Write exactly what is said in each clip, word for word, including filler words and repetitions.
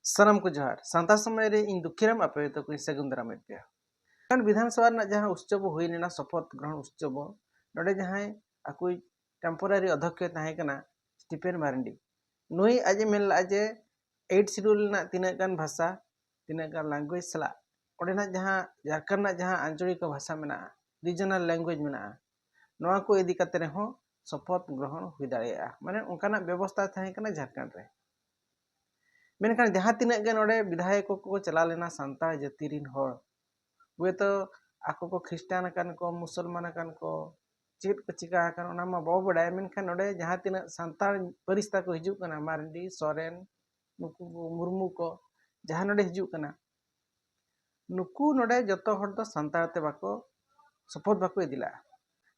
ᱥᱟᱱᱟᱢ ᱠᱚ ᱡᱚᱦᱟᱨ᱾ ᱥᱟᱱᱛᱟᱲ ᱥᱚᱢᱟᱡᱽ ᱨᱮ ᱤᱧ ᱫᱩᱠᱷᱤᱨᱟᱢ ᱟᱯᱮ ᱡᱚᱛᱚ ᱠᱚᱧ ᱥᱟᱹᱜᱩᱱ ᱫᱟᱨᱟᱢᱮᱫ ᱯᱮᱭᱟ᱾ ᱠᱷᱟᱱ ᱵᱤᱫᱷᱟᱱ ᱥᱚᱵᱷᱟ ᱨᱮᱱᱟᱜ ᱡᱟᱦᱟᱸ ᱩᱥᱪᱚᱵᱚ ᱦᱩᱭ ᱞᱮᱱᱟ, ᱥᱚᱯᱚᱛ ᱜᱨᱚᱦᱚᱱ ᱩᱥᱪᱚᱵᱚ, ᱱᱚᱰᱮ ᱡᱟᱦᱟᱸᱭ ᱟᱠᱚᱭᱤᱡ temporary ᱚᱫᱷᱚᱠᱷᱭᱚ ᱛᱟᱦᱮᱸ ᱠᱟᱱᱟ ᱥᱴᱤᱯᱷᱮᱱ ᱢᱟᱨᱱᱰᱤ, ᱱᱩᱭ ᱟᱡ ᱮ ᱢᱮᱱ ᱞᱮᱫᱼᱟ ᱡᱮ eighth schedule ᱨᱮᱱᱟᱜ ᱛᱤᱱᱟᱹᱜ ᱜᱟᱱ ᱵᱷᱟᱥᱟ, ᱛᱤᱱᱟᱹᱜ ᱜᱟᱱ language ᱥᱟᱞᱟᱜ ᱚᱸᱰᱮᱱᱟᱜ ᱡᱟᱦᱟᱸ ᱡᱷᱟᱲᱠᱷᱚᱸᱰ ᱨᱮᱱᱟᱜ ᱡᱟᱦᱟᱸ ᱟᱧᱪᱚᱞᱤᱠ ᱵᱷᱟᱥᱟ ᱢᱮᱱᱟᱜᱼᱟ, regional language ᱢᱮᱱᱟᱜᱼᱟ, ᱱᱚᱣᱟ ᱠᱚ ᱤᱫᱤ ᱠᱟᱛᱮ ᱨᱮᱦᱚᱸ ᱥᱚᱯᱚᱛ ᱜᱨᱚᱦᱚᱱ ᱦᱩᱭ ᱫᱟᱲᱮᱭᱟᱜᱼᱟ᱾ ᱢᱟᱱᱮ ᱚᱱᱠᱟᱱᱟᱜ ᱵᱮᱵᱚᱥᱛᱷᱟ ᱛᱟᱦᱮᱸ ᱠᱟᱱᱟ ᱡᱷᱟᱲᱠᱷᱚᱸᱰ ᱨᱮ᱾ ᱢᱮᱱᱠᱷᱟᱱ ᱡᱟᱦᱟᱸ ᱛᱤᱱᱟᱹᱜ ᱜᱮ ᱱᱚᱰᱮ ᱵᱤᱫᱷᱟᱭᱚᱠ ᱠᱚᱠᱚ ᱪᱟᱞᱟᱣ ᱞᱮᱱᱟ ᱥᱟᱱᱛᱟᱲ ᱡᱟᱹᱛᱤ ᱨᱤᱱ ᱦᱚᱲ, ᱦᱚᱭᱛᱳ ᱟᱠᱚ ᱠᱚ ᱠᱷᱨᱤᱥᱴᱟᱱ ᱟᱠᱟᱱ ᱠᱚ, ᱢᱩᱥᱚᱞᱢᱟᱱ ᱟᱠᱟᱱ ᱠᱚ, ᱪᱮᱫ ᱠᱚ ᱪᱤᱠᱟ ᱟᱠᱟᱱ ᱚᱱᱟ ᱢᱟ ᱵᱟᱵᱚ ᱵᱟᱰᱟᱭᱟ, ᱢᱮᱱᱠᱷᱟᱱ ᱱᱚᱰᱮ ᱡᱟᱦᱟᱸ ᱛᱤᱱᱟᱹᱜ ᱥᱟᱱᱛᱟᱲ ᱯᱟᱹᱨᱤᱥ ᱛᱟᱠᱚ ᱦᱤᱡᱩᱜ ᱠᱟᱱᱟ, ᱢᱟᱨᱰᱤ, ᱥᱚᱨᱮᱱ, ᱱᱩᱠᱩ ᱠᱚ ᱢᱩᱨᱢᱩ ᱠᱚ ᱡᱟᱦᱟᱸ ᱱᱚᱰᱮ ᱦᱤᱡᱩᱜ ᱠᱟᱱᱟ, ᱱᱩᱠᱩ ᱱᱚᱰᱮ ᱡᱚᱛᱚ ᱦᱚᱲ ᱫᱚ ᱥᱟᱱᱛᱟᱲ ᱛᱮ ᱵᱟᱠᱚ, ᱥᱚᱯᱚᱛ ᱵᱟᱠᱚ ᱤᱫᱤ ᱞᱟᱜᱼᱟ᱾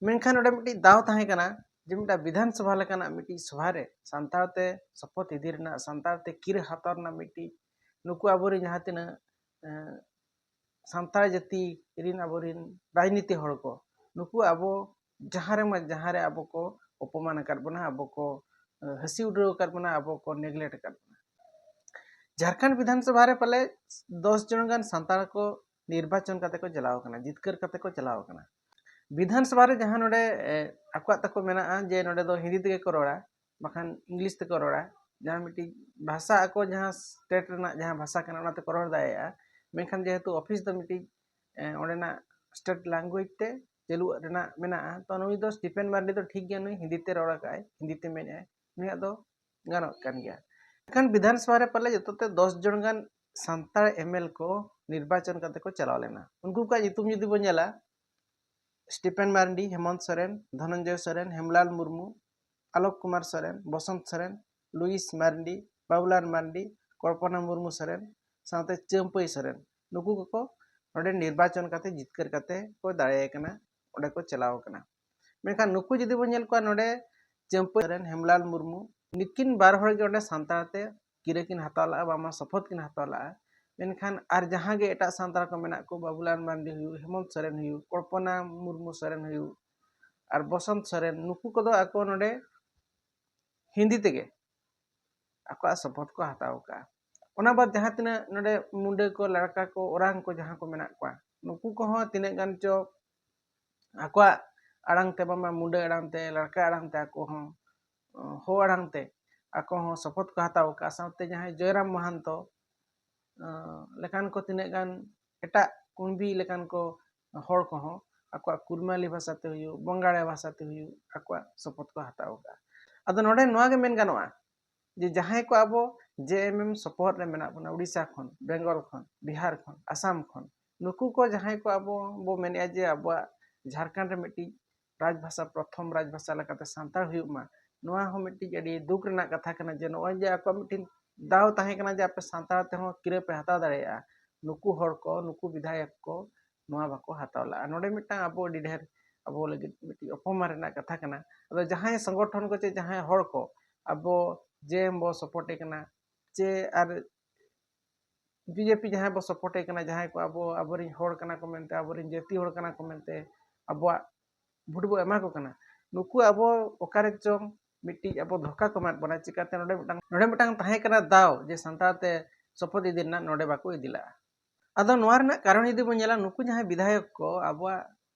ᱢᱮᱱᱠᱷᱟᱱ ᱱᱚᱰᱮ ᱢᱤᱫᱴᱤᱡ ᱫᱟᱣ ᱛᱟᱦᱮᱸ ᱠᱟᱱᱟ ᱡᱮ ᱢᱤᱫᱴᱟᱝ ᱵᱤᱫᱷᱟᱱ ᱥᱚᱵᱷᱟ ᱞᱮᱠᱟᱱᱟᱜ ᱢᱤᱫᱴᱤᱡ ᱥᱚᱵᱷᱟ ᱨᱮ ᱥᱟᱱᱛᱟᱲ ᱛᱮ ᱥᱚᱯᱚᱛ ᱤᱫᱤ ᱨᱮᱱᱟᱜ, ᱥᱟᱱᱛᱟᱲ ᱛᱮ ᱠᱤᱨᱟᱹ ᱦᱟᱛᱟᱣ ᱨᱮᱱᱟᱜ ᱢᱤᱫᱴᱤᱡ, ᱱᱩᱠᱩ ᱟᱵᱚᱨᱮᱱ ᱡᱟᱦᱟᱸ ᱛᱤᱱᱟᱹᱜ, ᱮᱸ, ᱥᱟᱱᱛᱟᱲ ᱡᱟᱹᱛᱤ ᱨᱤᱱ ᱟᱵᱚᱨᱮᱱ ᱨᱟᱡᱽᱱᱤᱛᱤ ᱦᱚᱲ ᱠᱚ, ᱱᱩᱠᱩ ᱟᱵᱚ ᱡᱟᱦᱟᱸ ᱨᱮᱢᱟ ᱡᱟᱦᱟᱸ ᱨᱮ ᱟᱵᱚ ᱠᱚ ᱚᱯᱚᱢᱟᱱ ᱟᱠᱟᱫ ᱵᱚᱱᱟ, ᱟᱵᱚ ᱠᱚ, ᱮᱸ, ᱦᱟᱹᱥᱤ ᱩᱰᱨᱟᱹᱣ ᱟᱠᱟᱫ ᱵᱚᱱᱟ, ᱟᱵᱚ ᱠᱚ neglect ᱟᱠᱟᱫ ᱵᱚᱱᱟ᱾ ᱡᱷᱟᱲᱠᱷᱚᱸᱰ ᱵᱤᱫᱷᱟᱱ ᱥᱚᱵᱷᱟ ᱨᱮ ᱯᱟᱞᱮ ᱫᱚᱥ ᱡᱚᱱ ᱜᱟᱱ ᱥᱟᱱᱛᱟᱲ ᱠᱚ ᱱᱤᱨᱵᱟᱪᱚᱱ ᱠᱟᱛᱮ ᱠᱚ ᱪᱟᱞᱟᱣ ᱟᱠᱟᱱᱟ, ᱡᱤᱛᱠᱟᱹᱨ ᱠᱟᱛᱮ ᱠᱚ ᱪᱟᱞᱟᱣ ᱟᱠᱟᱱᱟ᱾ ᱵᱤᱫᱷᱟᱱ ᱥᱚᱵᱷᱟ ᱨᱮ ᱡᱟᱦᱟᱸ ᱱᱚᱰᱮ, ᱮ, ᱟᱠᱚᱣᱟᱜ ᱛᱟᱠᱚ ᱢᱮᱱᱟᱜᱼᱟ ᱡᱮ ᱱᱚᱰᱮ ᱫᱚ ᱦᱤᱱᱫᱤ ᱛᱮᱜᱮ ᱠᱚ ᱨᱚᱲᱟ, ᱵᱟᱠᱷᱟᱱ English ᱛᱮᱠᱚ ᱨᱚᱲᱟ, ᱡᱟᱦᱟᱸ ᱢᱤᱫᱴᱤᱡ ᱵᱷᱟᱥᱟ ᱟᱠᱚ ᱡᱟᱦᱟᱸ state ᱨᱮᱱᱟᱜ ᱡᱟᱦᱟᱸ ᱵᱷᱟᱥᱟ ᱠᱟᱱᱟ ᱚᱱᱟ ᱛᱮᱠᱚ ᱨᱚᱲ ᱫᱟᱲᱮᱭᱟᱜᱼᱟ᱾ ᱢᱮᱱᱠᱷᱟᱱ ᱡᱮᱦᱮᱛᱩ office ᱫᱚ ᱢᱤᱫᱴᱤᱡ, ᱮ, ᱚᱸᱰᱮᱱᱟᱜ state language ᱛᱮ ᱪᱟᱹᱞᱩ ᱨᱮᱱᱟᱜ ᱢᱮᱱᱟᱜᱼᱟ, ᱛᱚ ᱱᱩᱭ ᱫᱚ ᱥᱴᱤᱯᱷᱮᱱ ᱢᱟᱨᱰᱤ ᱫᱚ ᱴᱷᱤᱠ ᱜᱮᱭᱟ, ᱱᱩᱭ ᱦᱤᱱᱫᱤ ᱛᱮ ᱨᱚᱲ ᱟᱠᱟᱫᱼᱟᱭ, ᱦᱤᱱᱫᱤ ᱛᱮ ᱢᱮᱱᱮᱫᱼᱟᱭ, ᱱᱩᱭᱟᱜ ᱫᱚ ᱜᱟᱱᱚᱜ ᱠᱟᱱ ᱜᱮᱭᱟ᱾ ᱢᱮᱱᱠᱷᱟᱱ ᱵᱤᱫᱷᱟᱱ ᱥᱚᱵᱷᱟ ᱨᱮ ᱯᱟᱞᱮ ᱡᱚᱛᱚ ᱛᱮ ᱫᱚᱥ ᱡᱚᱱ ᱜᱟᱱ ᱥᱟᱱᱛᱟᱲ MLA ᱠᱚ ᱱᱤᱨᱵᱟᱪᱚᱱ ᱠᱟᱛᱮ ᱠᱚ ᱪᱟᱞᱟᱣ ᱞᱮᱱᱟ᱾ ᱩᱱᱠᱩ ᱠᱚᱣᱟᱜ ᱧᱩᱛᱩᱢ ᱡᱩᱫᱤ ᱵᱚᱱ ᱧᱮᱞᱟ, ᱥᱴᱤᱯᱷᱮᱱ ᱢᱟᱨᱰᱤ, ᱦᱮᱢᱚᱱᱛ ᱥᱚᱨᱮᱱ, ᱫᱷᱚᱱᱚᱱᱡᱚᱭ ᱥᱚᱨᱮᱱ, ᱦᱮᱢᱞᱟᱞ ᱢᱩᱨᱢᱩ, ᱟᱞᱳᱠ ᱠᱩᱢᱟᱨ ᱥᱚᱨᱮᱱ, ᱵᱚᱥᱚᱱᱛ ᱥᱚᱨᱮᱱ, ᱞᱩᱭᱤᱥ ᱢᱟᱨᱰᱤ, ᱵᱟᱵᱩᱞᱟᱞ ᱢᱟᱨᱰᱤ, ᱠᱚᱞᱯᱚᱱᱟ ᱢᱩᱨᱢᱩ ᱥᱚᱨᱮᱱ, ᱥᱟᱶᱛᱮ ᱪᱟᱹᱢᱯᱟᱹᱭ ᱥᱚᱨᱮᱱ, ᱱᱩᱠᱩ ᱠᱚᱠᱚ ᱱᱚᱰᱮ ᱱᱤᱨᱵᱟᱪᱚᱱ ᱠᱟᱛᱮ ᱡᱤᱛᱠᱟᱹᱨ ᱠᱟᱛᱮ ᱠᱚ ᱫᱟᱲᱮ ᱟᱠᱟᱱᱟ, ᱚᱸᱰᱮ ᱠᱚ ᱪᱟᱞᱟᱣ ᱟᱠᱟᱱᱟ᱾ ᱢᱮᱱᱠᱷᱟᱱ ᱱᱩᱠᱩ ᱡᱩᱫᱤ ᱵᱚᱱ ᱧᱮᱞ ᱠᱚᱣᱟ, ᱱᱚᱰᱮ ᱪᱟᱹᱢᱯᱟᱹᱭ ᱥᱚᱨᱮᱱ, ᱦᱮᱢᱞᱟᱞ ᱢᱩᱨᱢᱩ, ᱱᱩᱠᱤᱱ ᱵᱟᱨ ᱦᱚᱲ ᱜᱮ ᱚᱸᱰᱮ ᱥᱟᱱᱛᱟᱲ ᱛᱮ ᱠᱤᱨᱟᱹ ᱠᱤᱱ ᱦᱟᱛᱟᱣ ᱞᱟᱜᱼᱟ, ᱵᱟᱝᱢᱟ ᱥᱚᱯᱚᱛ ᱠᱤᱱ ᱦᱟᱛᱟᱣ ᱞᱟᱜᱼᱟ᱾ ᱢᱮᱱᱠᱷᱟᱱ ᱟᱨ ᱡᱟᱦᱟᱸ ᱜᱮ ᱮᱴᱟᱜ ᱥᱟᱱᱛᱟᱲ ᱠᱚ ᱢᱮᱱᱟᱜ ᱠᱚ, ᱵᱟᱵᱩᱞᱟᱞ ᱢᱟᱨᱰᱤ ᱦᱩᱭᱩᱜ, ᱦᱮᱢᱚᱱᱛ ᱥᱚᱨᱮᱱ ᱦᱩᱭᱩᱜ, ᱠᱚᱞᱯᱚᱱᱟ ᱢᱩᱨᱢᱩ ᱥᱚᱨᱮᱱ ᱦᱩᱭᱩᱜ, ᱟᱨ ᱵᱚᱥᱚᱱᱛ ᱥᱚᱨᱮᱱ, ᱱᱩᱠᱩ ᱠᱚᱫᱚ ᱟᱠᱚ ᱱᱚᱰᱮ ᱦᱤᱱᱫᱤ ᱛᱮᱜᱮ ᱟᱠᱚᱣᱟᱜ ᱥᱚᱯᱚᱛ ᱠᱚ ᱦᱟᱛᱟᱣ ᱟᱠᱟᱫᱼᱟ᱾ ᱚᱱᱟ ᱵᱟᱫ ᱡᱟᱦᱟᱸ ᱛᱤᱱᱟᱹᱜ ᱱᱚᱰᱮ ᱢᱩᱰᱟᱹ ᱠᱚ, ᱞᱟᱲᱠᱟ ᱠᱚ, ᱳᱨᱟᱝ ᱠᱚ ᱡᱟᱦᱟᱸ ᱠᱚ ᱢᱮᱱᱟᱜ ᱠᱚᱣᱟ, ᱱᱩᱠᱩ ᱠᱚᱦᱚᱸ ᱛᱤᱱᱟᱹᱜ ᱜᱟᱱ ᱪᱚ ᱟᱠᱚᱣᱟᱜ ᱟᱲᱟᱝ ᱛᱮ, ᱵᱟᱝᱢᱟ ᱢᱩᱰᱟᱹ ᱟᱲᱟᱝ ᱛᱮ, ᱞᱟᱲᱠᱟ ᱟᱲᱟᱝ ᱛᱮ ᱟᱠᱚ ᱦᱚᱸ, ᱦᱚ ᱟᱲᱟᱝ ᱛᱮ ᱟᱠᱚ ᱦᱚᱸ ᱥᱚᱯᱚᱛ ᱠᱚ ᱦᱟᱛᱟᱣ ᱟᱠᱟᱫᱼᱟ᱾ ᱥᱟᱶᱛᱮ ᱡᱟᱦᱟᱸᱭ ᱡᱚᱭᱨᱟᱢ ᱢᱚᱦᱟᱱᱛᱚ ᱞᱮᱠᱟᱱ ᱠᱚ ᱛᱤᱱᱟᱹᱜ ᱜᱟᱱ ᱮᱴᱟᱜ ᱠᱩᱬᱵᱤ ᱞᱮᱠᱟᱱ ᱠᱚ ᱦᱚᱲ ᱠᱚᱦᱚᱸ ᱟᱠᱚᱣᱟᱜ ᱠᱩᱲᱢᱟᱞᱤ ᱵᱷᱟᱥᱟ ᱛᱮ ᱦᱩᱭᱩᱜ, ᱵᱚᱝᱜᱟᱲᱤ ᱵᱷᱟᱥᱟ ᱛᱮ ᱦᱩᱭᱩᱜ, ᱟᱠᱚᱣᱟᱜ ᱥᱚᱯᱚᱛ ᱠᱚ ᱦᱟᱛᱟᱣ ᱟᱠᱟᱫᱼᱟ᱾ ᱟᱫᱚ ᱱᱚᱰᱮ ᱱᱚᱣᱟ ᱜᱮ ᱢᱮᱱ ᱜᱟᱱᱚᱜᱼᱟ ᱡᱮ ᱡᱟᱦᱟᱸᱭ ᱠᱚ ᱟᱵᱚ ᱡᱮ ᱮᱢ ᱮᱢ ᱥᱚᱯᱚᱦᱚᱫ ᱨᱮ ᱢᱮᱱᱟᱜ ᱵᱚᱱᱟ, ᱩᱲᱤᱥᱥᱟ ᱠᱷᱚᱱ, ᱵᱮᱝᱜᱚᱞ ᱠᱷᱚᱱ, ᱵᱤᱦᱟᱨ ᱠᱷᱚᱱ, ᱟᱥᱟᱢ ᱠᱷᱚᱱ, ᱱᱩᱠᱩ ᱠᱚ ᱡᱟᱦᱟᱸᱭ ᱠᱚ ᱟᱵᱚ ᱵᱚ ᱢᱮᱱᱮᱫᱼᱟ ᱡᱮ ᱟᱵᱚᱣᱟᱜ ᱡᱷᱟᱲᱠᱷᱚᱸᱰ ᱨᱮ ᱢᱤᱫᱴᱤᱡ ᱨᱟᱡᱽᱵᱷᱟᱥᱟ, ᱯᱨᱚᱛᱷᱚᱢ ᱨᱟᱡᱽᱵᱷᱟᱥᱟ ᱞᱮᱠᱟᱛᱮ ᱥᱟᱱᱛᱟᱲ ᱦᱩᱭᱩᱜ ᱢᱟ, ᱱᱚᱣᱟ ᱦᱚᱸ ᱢᱤᱫᱴᱤᱡ ᱟᱹᱰᱤ ᱫᱩᱠ ᱨᱮᱱᱟᱜ ᱠᱟᱛᱷᱟ ᱠᱟᱱᱟ ᱡᱮ ᱱᱚᱜᱼᱚᱭ ᱡᱮ ᱟᱠᱚᱣᱟᱜ ᱢᱤᱫᱴᱤᱡ ᱫᱟᱣ ᱛᱟᱦᱮᱸ ᱠᱟᱱᱟ ᱡᱮ ᱟᱯᱮ ᱥᱟᱱᱛᱟᱲ ᱛᱮᱦᱚᱸ ᱠᱤᱨᱟᱹ ᱯᱮ ᱦᱟᱛᱟᱣ ᱫᱟᱲᱮᱭᱟᱜᱼᱟ, ᱱᱩᱠᱩ ᱦᱚᱲ ᱠᱚ, ᱱᱩᱠᱩ ᱵᱤᱫᱷᱟᱭᱚᱠ ᱠᱚ ᱱᱚᱣᱟ ᱵᱟᱠᱚ ᱦᱟᱛᱟᱣ ᱞᱟᱜᱼᱟ᱾ ᱱᱚᱰᱮ ᱢᱤᱫᱴᱟᱝ ᱟᱵᱚ ᱟᱹᱰᱤ ᱰᱷᱮᱨ ᱟᱵᱚ ᱞᱟᱹᱜᱤᱫ ᱢᱤᱫᱴᱤᱡ ᱚᱯᱚᱢᱟᱱ ᱨᱮᱱᱟᱜ ᱠᱟᱛᱷᱟ ᱠᱟᱱᱟ᱾ ᱟᱫᱚ ᱡᱟᱦᱟᱸᱭ ᱥᱚᱝᱜᱚᱴᱷᱚᱱ ᱠᱚ ᱪᱮ ᱡᱟᱦᱟᱸᱭ ᱦᱚᱲ ᱠᱚ ᱟᱵᱚ ᱡᱮ ᱮᱢ ᱵᱚ ᱥᱚᱯᱚᱨᱴ ᱮ ᱠᱟᱱᱟ ᱪᱮ ᱟᱨ ᱵᱤᱡᱮᱯᱤ ᱡᱟᱦᱟᱸᱭ ᱵᱚ ᱥᱚᱯᱚᱨᱴ ᱮ ᱠᱟᱱᱟ, ᱡᱟᱦᱟᱸᱭ ᱠᱚ ᱟᱵᱚ, ᱟᱵᱚᱨᱮᱱ ᱦᱚᱲ ᱠᱟᱱᱟ ᱠᱚ ᱢᱮᱱᱛᱮ, ᱟᱵᱚᱨᱮᱱ ᱡᱟᱹᱛᱤ ᱦᱚᱲ ᱠᱟᱱᱟ ᱠᱚ ᱢᱮᱱᱛᱮ ᱟᱵᱚᱣᱟᱜ ᱵᱷᱳᱴ ᱵᱚ ᱮᱢᱟ ᱠᱚ ᱠᱟᱱᱟ, ᱱᱩᱠᱩ ᱟᱵᱚ ᱚᱠᱟᱨᱮ ᱪᱚᱝ ᱢᱤᱫᱴᱤᱡ ᱟᱵᱚ ᱫᱷᱳᱠᱟ ᱠᱚ ᱮᱢᱟᱫ ᱵᱚᱱᱟ᱾ ᱪᱤᱠᱟᱹᱛᱮ ᱱᱚᱰᱮ ᱢᱤᱫᱴᱟᱝ, ᱱᱚᱰᱮ ᱢᱤᱫᱴᱟᱝ ᱛᱟᱦᱮᱸ ᱠᱟᱱᱟ ᱫᱟᱣ ᱡᱮ ᱥᱟᱱᱛᱟᱲ ᱛᱮ ᱥᱚᱯᱚᱛ ᱤᱫᱤ ᱨᱮᱱᱟᱜ, ᱱᱚᱰᱮ ᱵᱟᱠᱚ ᱤᱫᱤ ᱞᱟᱜᱼᱟ᱾ ᱟᱫᱚ ᱱᱚᱣᱟ ᱨᱮᱱᱟᱜ ᱠᱟᱨᱚᱱ ᱡᱩᱫᱤ ᱵᱚᱱ ᱧᱮᱞᱟ, ᱱᱩᱠᱩ ᱡᱟᱦᱟᱸᱭ ᱵᱤᱫᱷᱟᱭᱚᱠ ᱠᱚ ᱟᱵᱚᱣᱟᱜ,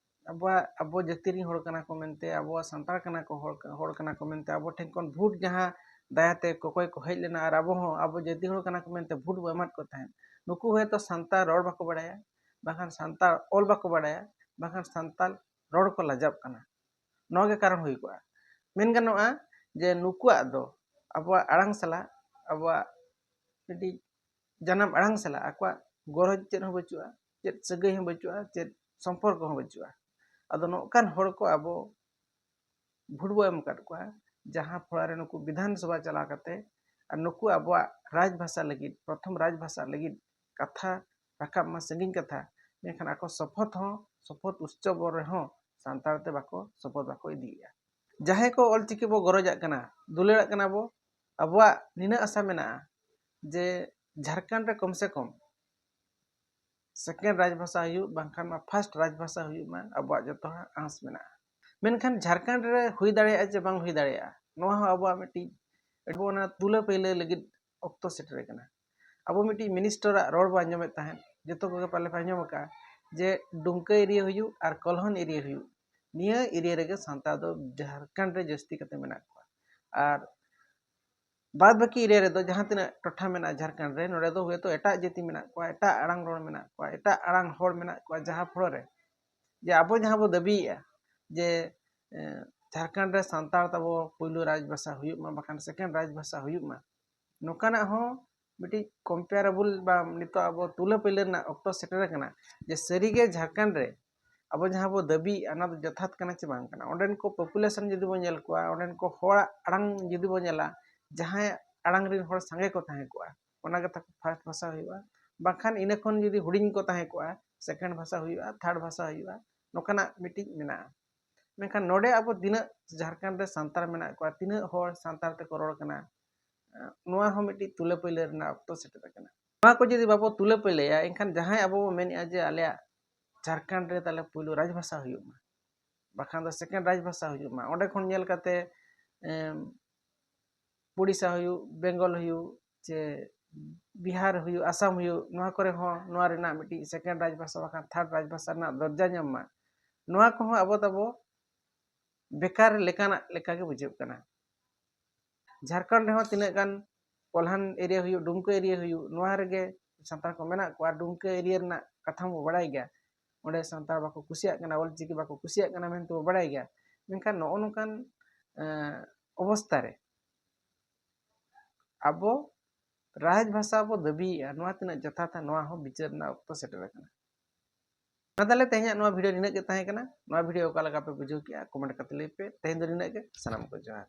ᱟᱵᱚᱣᱟᱜ, ᱟᱵᱚ ᱡᱟᱹᱛᱤ ᱨᱮᱱ ᱦᱚᱲ ᱠᱟᱱᱟ ᱠᱚ ᱢᱮᱱᱛᱮ, ᱟᱵᱚᱣᱟᱜ ᱥᱟᱱᱛᱟᱲ ᱠᱟᱱᱟ ᱠᱚ, ᱦᱚᱲ, ᱦᱚᱲ ᱠᱟᱱᱟ ᱠᱚ ᱢᱮᱱᱛᱮ ᱟᱵᱚ ᱴᱷᱮᱱ ᱠᱷᱚᱱ ᱵᱷᱳᱴ ᱡᱟᱦᱟᱸ ᱫᱟᱭᱟᱛᱮ ᱠᱚᱠᱚᱭ ᱠᱚ ᱦᱮᱡ ᱞᱮᱱᱟ ᱟᱨ ᱟᱵᱚ ᱦᱚᱸ ᱟᱵᱚ ᱡᱟᱹᱛᱤ ᱦᱚᱲ ᱠᱟᱱᱟ ᱠᱚ ᱢᱮᱱᱛᱮ ᱵᱷᱳᱴ ᱵᱚ ᱮᱢᱟᱫ ᱠᱚ ᱛᱟᱦᱮᱸᱫ, ᱱᱩᱠᱩ ᱦᱚᱭᱛᱳ ᱥᱟᱱᱛᱟᱲ ᱨᱚᱲ ᱵᱟᱠᱚ ᱵᱟᱲᱟᱭᱟ, ᱵᱟᱝᱠᱷᱟᱱ ᱥᱟᱱᱛᱟᱲ ᱚᱞ ᱵᱟᱠᱚ ᱵᱟᱲᱟᱭᱟ, ᱵᱟᱝᱠᱷᱟᱱ ᱥᱟᱱᱛᱟᱲ ᱨᱚᱲ ᱠᱚ ᱞᱟᱡᱟᱜ ᱠᱟᱱᱟ᱾ ᱱᱚᱣᱟ ᱜᱮ ᱠᱟᱨᱚᱱ ᱦᱩᱭ ᱠᱚᱜᱼᱟ᱾ ᱢᱮᱱ ᱜᱟᱱᱚᱜᱼᱟ ᱡᱮ ᱱᱩᱠᱩᱣᱟᱜ ᱫᱚ ᱟᱵᱚᱣᱟᱜ ᱟᱲᱟᱝ ᱥᱟᱞᱟᱜ, ᱟᱵᱚᱣᱟᱜ ᱢᱤᱫᱴᱤᱡ ᱡᱟᱱᱟᱢ ᱟᱲᱟᱝ ᱥᱟᱞᱟᱜ ᱟᱠᱚᱣᱟᱜ ᱜᱚᱨᱚᱡᱽ ᱪᱮᱫ ᱦᱚᱸ ᱵᱟᱹᱪᱩᱜᱼᱟ, ᱪᱮᱫ ᱥᱟᱹᱜᱟᱹᱭ ᱦᱚᱸ ᱵᱟᱹᱪᱩᱜᱼᱟ, ᱪᱮᱫ ᱥᱚᱢᱯᱚᱨᱠᱚ ᱦᱚᱸ ᱵᱟᱹᱪᱩᱜᱼᱟ᱾ ᱟᱫᱚ ᱱᱚᱝᱠᱟᱱ ᱦᱚᱲ ᱠᱚ ᱟᱵᱚ ᱵᱷᱳᱴ ᱵᱚ ᱮᱢ ᱟᱠᱟᱫ ᱠᱚᱣᱟ, ᱡᱟᱦᱟᱸ ᱯᱷᱚᱲᱟ ᱨᱮ ᱱᱩᱠᱩ ᱵᱤᱫᱷᱟᱱ ᱥᱚᱵᱷᱟ ᱪᱟᱞᱟᱣ ᱠᱟᱛᱮ ᱟᱨ ᱱᱩᱠᱩ ᱟᱵᱚᱣᱟᱜ ᱨᱟᱡᱽ ᱵᱷᱟᱥᱟ ᱞᱟᱹᱜᱤᱫ, ᱯᱨᱚᱛᱷᱚᱢ ᱨᱟᱡᱽ ᱵᱷᱟᱥᱟ ᱞᱟᱹᱜᱤᱫ ᱠᱟᱛᱷᱟ ᱨᱟᱠᱟᱵ ᱢᱟ ᱥᱟᱺᱜᱤᱧ ᱠᱟᱛᱷᱟ, ᱢᱮᱱᱠᱷᱟᱱ ᱟᱠᱚ ᱥᱚᱯᱚᱛ ᱦᱚᱸ, ᱥᱚᱯᱚᱛ ᱩᱛᱥᱚᱵ ᱨᱮᱦᱚᱸ ᱥᱟᱱᱛᱟᱲ ᱛᱮ ᱵᱟᱠᱚ, ᱥᱚᱯᱚᱛ ᱵᱟᱠᱚ ᱤᱫᱤᱭᱮᱫᱼᱟ᱾ ᱡᱟᱦᱟᱸᱭ ᱠᱚ ᱚᱞᱪᱤᱠᱤ ᱵᱚ ᱜᱚᱨᱚᱡᱟᱜ ᱠᱟᱱᱟ, ᱫᱩᱞᱟᱹᱲᱟᱜ ᱠᱟᱱᱟ ᱵᱚ, ᱟᱵᱚᱣᱟᱜ ᱱᱤᱱᱟᱹᱜ ᱟᱥᱟ ᱢᱮᱱᱟᱜᱼᱟ ᱡᱮ ᱡᱷᱟᱲᱠᱷᱚᱸᱰ ᱨᱮ ᱠᱚᱢ ᱥᱮ ᱠᱚᱢ ᱥᱮᱠᱮᱱᱰ ᱨᱟᱡᱽᱵᱷᱟᱥᱟ ᱦᱩᱭᱩᱜ, ᱵᱟᱝᱠᱷᱟᱱ ᱢᱟ ᱯᱷᱟᱥᱴ ᱨᱟᱡᱽᱵᱷᱟᱥᱟ ᱦᱩᱭᱩᱜ ᱢᱟ, ᱟᱵᱚᱣᱟᱜ ᱡᱚᱛᱚ ᱦᱚᱲᱟᱜ ᱟᱸᱥ ᱢᱮᱱᱟᱜᱼᱟ᱾ ᱢᱮᱱᱠᱷᱟᱱ ᱡᱷᱟᱲᱠᱷᱚᱸᱰ ᱨᱮ ᱦᱩᱭ ᱫᱟᱲᱮᱭᱟᱜᱼᱟ ᱪᱮ ᱵᱟᱝ ᱦᱩᱭ ᱫᱟᱲᱮᱭᱟᱜᱼᱟ, ᱱᱚᱣᱟ ᱦᱚᱸ ᱟᱵᱚᱣᱟᱜ ᱢᱤᱫᱴᱤᱡ, ᱟᱵᱚ ᱚᱱᱟ ᱛᱩᱞᱟᱹ ᱯᱟᱹᱭᱞᱟᱹ ᱞᱟᱹᱜᱤᱫ ᱚᱠᱛᱚ ᱥᱮᱴᱮᱨ ᱟᱠᱟᱱᱟ᱾ ᱟᱵᱚ ᱢᱤᱫᱴᱤᱡ ᱢᱤᱱᱤᱥᱴᱟᱨᱟᱜ ᱨᱚᱲ ᱵᱚ ᱟᱸᱡᱚᱢᱮᱫ ᱛᱟᱦᱮᱸᱫ, ᱡᱚᱛᱚ ᱠᱚᱜᱮ ᱯᱟᱞᱮ ᱯᱮ ᱟᱸᱡᱚᱢ ᱟᱠᱟᱫᱼᱟ, ᱡᱮ ᱰᱩᱢᱠᱟᱹ ᱮᱨᱤᱭᱟ ᱦᱩᱭᱩᱜ ᱟᱨ ᱠᱚᱞᱦᱚᱱ ᱮᱨᱤᱭᱟ ᱦᱩᱭᱩᱜ, ᱱᱤᱭᱟᱹ ᱮᱨᱤᱭᱟ ᱨᱮᱜᱮ ᱥᱟᱱᱛᱟᱲ ᱫᱚ ᱡᱷᱟᱲᱠᱷᱚᱸᱰ ᱨᱮ ᱡᱟᱹᱥᱛᱤ ᱠᱟᱛᱮ ᱢᱮᱱᱟᱜ ᱠᱚᱣᱟ᱾ ᱟᱨ ᱵᱟᱫ ᱵᱟᱹᱠᱤ ᱮᱨᱤᱭᱟ ᱨᱮᱫᱚ ᱡᱟᱦᱟᱸ ᱛᱤᱱᱟᱹᱜ ᱴᱚᱴᱷᱟ ᱢᱮᱱᱟᱜᱼᱟ ᱡᱷᱟᱲᱠᱷᱚᱸᱰ ᱨᱮ, ᱱᱚᱰᱮ ᱫᱚ ᱦᱳᱭᱛᱳ ᱮᱴᱟᱜ ᱡᱟᱹᱛᱤ ᱢᱮᱱᱟᱜ ᱠᱚᱣᱟ, ᱮᱴᱟᱜ ᱟᱲᱟᱝ ᱨᱚᱲ ᱢᱮᱱᱟᱜ ᱠᱚᱣᱟ, ᱮᱴᱟᱜ ᱟᱲᱟᱝ ᱦᱚᱲ ᱢᱮᱱᱟᱜ ᱠᱚᱣᱟ, ᱡᱟᱦᱟᱸ ᱯᱷᱚᱲᱚ ᱨᱮ ᱡᱮ ᱟᱵᱚ ᱡᱟᱦᱟᱸ ᱵᱚ ᱫᱟᱹᱵᱤᱭᱮᱫᱼᱟ ᱡᱮ ᱡᱷᱟᱲᱠᱷᱚᱸᱰ ᱨᱮ ᱥᱟᱱᱛᱟᱲ ᱛᱟᱵᱚ ᱯᱩᱭᱞᱩ ᱨᱟᱡᱽ ᱵᱷᱟᱥᱟ ᱦᱩᱭᱩᱜ ᱢᱟ, ᱵᱟᱠᱷᱟᱱ ᱥᱮᱠᱮᱱᱰ ᱨᱟᱡᱽ ᱵᱷᱟᱥᱟ ᱦᱩᱭᱩᱜ ᱢᱟ, ᱱᱚᱝᱠᱟᱱᱟᱜ ᱦᱚᱸ ᱢᱤᱫᱴᱤᱡ ᱠᱚᱢᱯᱮᱭᱟᱨᱮᱵᱚᱞ ᱵᱟ ᱱᱤᱛᱚᱜ ᱟᱵᱚ ᱛᱩᱞᱟᱹ ᱯᱟᱹᱭᱞᱟᱹ ᱨᱮᱱᱟᱜ ᱚᱠᱛᱚ ᱥᱮᱴᱮᱨ ᱟᱠᱟᱱᱟ ᱡᱮ ᱥᱟᱹᱨᱤᱜᱮ ᱡᱷᱟᱲᱠᱷᱚᱸᱰ ᱨᱮ ᱟᱵᱚ ᱡᱟᱦᱟᱸ ᱵᱚ ᱫᱟᱹᱵᱤᱭᱮᱫᱼᱟ ᱚᱱᱟ ᱫᱚ ᱡᱚᱛᱷᱟᱛ ᱠᱟᱱᱟ ᱪᱮ ᱵᱟᱝ ᱠᱟᱱᱟ᱾ ᱚᱸᱰᱮᱱ ᱠᱚ ᱯᱚᱯᱩᱞᱮᱥᱚᱱ ᱡᱩᱫᱤ ᱵᱚᱱ ᱧᱮᱞ ᱠᱚᱣᱟ, ᱚᱸᱰᱮᱱ ᱠᱚ ᱦᱚᱲᱟᱜ ᱟᱲᱟᱝ ᱡᱩᱫᱤ ᱵᱚᱱ ᱧᱮᱞᱟ, ᱡᱟᱦᱟᱸᱭ ᱟᱲᱟᱝ ᱨᱮᱱ ᱦᱚᱲ ᱥᱟᱸᱜᱮ ᱠᱚ ᱛᱟᱦᱮᱸ ᱠᱚᱜᱼᱟ, ᱚᱱᱟ ᱜᱮ ᱛᱟᱠᱚ ᱯᱷᱟᱥᱴ ᱵᱷᱟᱥᱟ ᱦᱩᱭᱩᱜᱼᱟ᱾ ᱵᱟᱝᱠᱷᱟᱱ ᱤᱱᱟᱹ ᱠᱷᱚᱱ ᱡᱩᱫᱤ ᱦᱩᱰᱤᱧ ᱠᱚ ᱛᱟᱦᱮᱸ ᱠᱚᱜᱼᱟ, ᱥᱮᱠᱮᱱᱰ ᱵᱷᱟᱥᱟ ᱦᱩᱭᱩᱜᱼᱟ, ᱛᱷᱟᱨᱰ ᱵᱷᱟᱥᱟ ᱦᱩᱭᱩᱜᱼᱟ, ᱱᱚᱝᱠᱟᱱᱟᱜ ᱢᱤᱫᱴᱤᱡ ᱢᱮᱱᱟᱜᱼᱟ᱾ ᱢᱮᱱᱠᱷᱟᱱ ᱱᱚᱰᱮ ᱟᱵᱚ ᱛᱤᱱᱟᱹᱜ ᱡᱷᱟᱲᱠᱷᱚᱸᱰ ᱨᱮ ᱥᱟᱱᱛᱟᱲ ᱢᱮᱱᱟᱜ ᱠᱚᱣᱟ, ᱛᱤᱱᱟᱹᱜ ᱦᱚᱲ ᱥᱟᱱᱛᱟᱲ ᱛᱮᱠᱚ ᱨᱚᱲ ᱠᱟᱱᱟ, ᱱᱚᱣᱟ ᱦᱚᱸ ᱢᱤᱫᱴᱤᱡ ᱛᱩᱞᱟᱹ ᱯᱟᱹᱭᱞᱟᱹ ᱨᱮᱱᱟᱜ ᱚᱠᱛᱚ ᱥᱮᱴᱮᱨ ᱟᱠᱟᱱᱟ᱾ ᱱᱚᱣᱟ ᱠᱚ ᱡᱩᱫᱤ ᱵᱟᱵᱚ ᱛᱩᱞᱟᱹ ᱯᱟᱹᱭᱞᱟᱹᱭᱟ, ᱮᱱᱠᱷᱟᱱ ᱡᱟᱦᱟᱸᱭ ᱟᱵᱚ ᱵᱚ ᱢᱮᱱᱮᱫᱼᱟ ᱡᱮ ᱟᱞᱮᱭᱟᱜ ᱡᱷᱟᱲᱠᱷᱚᱸᱰ ᱨᱮ ᱛᱟᱦᱞᱮ ᱯᱩᱭᱞᱩ ᱨᱟᱡᱽ ᱵᱷᱟᱥᱟ ᱦᱩᱭᱩᱜ ᱢᱟ, ᱵᱟᱠᱷᱟᱱ ᱫᱚ ᱥᱮᱠᱮᱱᱰ ᱨᱟᱡᱽ ᱵᱷᱟᱥᱟ ᱦᱩᱭᱩᱜ ᱢᱟ, ᱚᱸᱰᱮ ᱠᱷᱚᱱ ᱧᱮᱞ ᱠᱟᱛᱮ ᱮᱢ, ᱩᱲᱤᱥᱥᱟ ᱦᱩᱭᱩᱜ, ᱵᱮᱝᱜᱚᱞ ᱦᱩᱭᱩᱜ, ᱪᱮ ᱵᱤᱦᱟᱨ ᱦᱩᱭᱩᱜ, ᱟᱥᱟᱢ ᱦᱩᱭᱩᱜ, ᱱᱚᱣᱟ ᱠᱚᱨᱮ ᱦᱚᱸ ᱱᱚᱣᱟ ᱨᱮᱱᱟᱜ ᱢᱤᱫᱴᱤᱡ ᱥᱮᱠᱮᱱᱰ ᱨᱟᱡᱽ ᱵᱷᱟᱥᱟ ᱵᱟᱠᱷᱟᱱ ᱛᱷᱟᱨᱰ ᱨᱟᱡᱽ ᱵᱷᱟᱥᱟ ᱨᱮᱱᱟᱜ ᱫᱚᱨᱡᱟ ᱧᱟᱢ ᱢᱟ, ᱱᱚᱣᱟ ᱠᱚᱦᱚᱸ ᱟᱵᱚ ᱛᱟᱵᱚ ᱵᱮᱠᱟᱨ ᱞᱮᱠᱟᱱᱟᱜ ᱞᱮᱠᱟᱜᱮ ᱵᱩᱡᱷᱟᱹᱜ ᱠᱟᱱᱟ᱾ ᱡᱷᱟᱲᱠᱷᱚᱸᱰ ᱨᱮᱦᱚᱸ ᱛᱤᱱᱟᱹᱜ ᱜᱟᱱ ᱠᱚᱞᱦᱟᱱ ᱮᱨᱤᱭᱟ ᱦᱩᱭᱩᱜ, ᱰᱩᱢᱠᱟᱹ ᱮᱨᱤᱭᱟ ᱦᱩᱭᱩᱜ, ᱱᱚᱣᱟ ᱨᱮᱜᱮ ᱥᱟᱱᱛᱟᱲ ᱠᱚ ᱢᱮᱱᱟᱜ ᱠᱚᱣᱟ᱾ ᱰᱩᱢᱠᱟᱹ ᱮᱨᱤᱭᱟ ᱨᱮᱱᱟᱜ ᱠᱟᱛᱷᱟ ᱵᱚ ᱵᱟᱲᱟᱭ ᱜᱮᱭᱟ, ᱚᱸᱰᱮ ᱥᱟᱱᱛᱟᱲ ᱵᱟᱠᱚ ᱠᱩᱥᱤᱭᱟᱜ ᱠᱟᱱᱟ, ᱚᱞᱪᱤᱠᱤ ᱵᱟᱠᱚ ᱠᱩᱥᱤᱭᱟᱜ ᱠᱟᱱᱟ ᱢᱮᱱᱛᱮ ᱵᱚ ᱵᱟᱲᱟᱭ ᱜᱮᱭᱟ᱾ ᱢᱮᱱᱠᱷᱟᱱ ᱱᱚᱜᱼᱚ ᱱᱚᱝᱠᱟᱱ ᱮᱸ, ᱚᱵᱚᱥᱛᱷᱟ ᱨᱮ ᱟᱵᱚ ᱨᱟᱡᱽ ᱵᱷᱟᱥᱟ ᱵᱚ ᱫᱟᱹᱵᱤᱭᱮᱫᱼᱟ, ᱱᱚᱣᱟ ᱛᱤᱱᱟᱹᱜ ᱡᱚᱛᱷᱟᱛᱟ, ᱱᱚᱣᱟ ᱦᱚᱸ ᱵᱤᱪᱟᱹᱨ ᱨᱮᱱᱟᱜ ᱚᱠᱛᱚ ᱥᱮᱴᱮᱨ ᱟᱠᱟᱱᱟ᱾ ᱢᱟ ᱛᱟᱦᱞᱮ ᱛᱮᱦᱮᱧᱟᱜ ᱱᱚᱣᱟ ᱵᱷᱤᱰᱤᱭᱳ ᱱᱤᱱᱟᱹᱜ ᱜᱮ ᱛᱟᱦᱮᱸ ᱠᱟᱱᱟ᱾ ᱱᱚᱣᱟ ᱵᱷᱤᱰᱤᱭᱳ ᱚᱠᱟ ᱞᱮᱠᱟ ᱯᱮ ᱵᱩᱡᱷᱟᱹᱣ ᱠᱮᱜᱼᱟ, ᱠᱚᱢᱮᱱᱴ ᱠᱟᱛᱮ ᱞᱟᱹᱭ ᱯᱮ᱾ ᱛᱮᱦᱮᱧ ᱫᱚ ᱱᱤᱱᱟᱹᱜ ᱜᱮ, ᱥᱟᱱᱟᱢ ᱠᱚ ᱡᱚᱦᱟᱨ᱾